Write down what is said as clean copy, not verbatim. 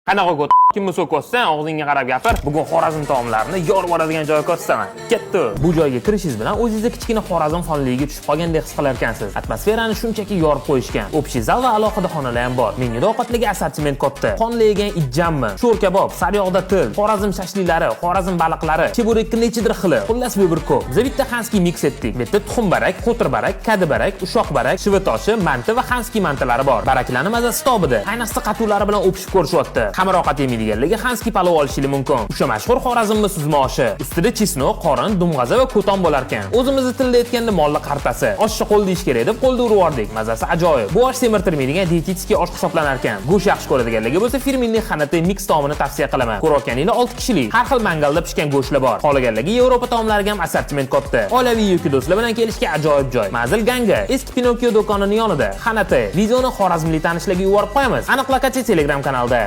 Qanaqa ko't, kimni so'kyapsan? Og'zingga qarab gapir. Bugun Xorazm taomlarini yorib yuboradigan joyga ko'rsataman. Ketdi. Bu joyga kirishingiz bilan o'zingizni kichkina Xorazm xonligiga tushib qolgandek his qilar ekansiz. Atmosferani shunchaki yorib qo'yishgan. Общий zal va alohida xonalar ham bor. Menyuda ovqatlarga assortiment katta. Qonli yegan ijjammi, sho'r kabob, sariyog'da til, Xorazm shashliklari, Xorazm baliqlari, cheburekni nechidir xili. Xullas, bu bir ko'p. Biz bitta ханский микс etdik. Bu yerda tuxum barak, qo'tir barak, kadi barak, ushoq barak, shivitoshi, manti va ханский mantilari bor. Baraklarni mazasi tobida. Ayniqsa qatuvlari bilan o'pishib ko'rishyapti. Xamir ovqat yemaydiganlarga ханский palov olishingiz mumkin. O'sha mashhur Xorazmni suzma oshi. Ustida чеснок, qorin, dumg'aza va ko'ton bo'lar ekan. O'zimizni tilda aytganda molli qartasi. Oshni qo'l deyish kerak deb qo'lda urib yubordik. Mazasi ajoyib. Bu osh semirtirmaydigan диетический osh hisoblanar ekan. Go'sht yaxshi ko'radiganlarga bo'lsa фирменный Xanate mix taomini tavsiya qilaman. Ko'rayotganinglar 6 kishilik. Har xil mangalda pishgan go'shtlar bor. Xohlaganlarga Yevropa taomlariga ham assortiment katta. Oilaviy yoki do'stlar bilan kelishga ajoyib joy. Manzil Ganga, eski Pinokio do'konining yonida. Xanate. Videoni xorazmlik tanishlarga yuborib qo'yamiz. Aniq lokatsiya Telegram kanalda.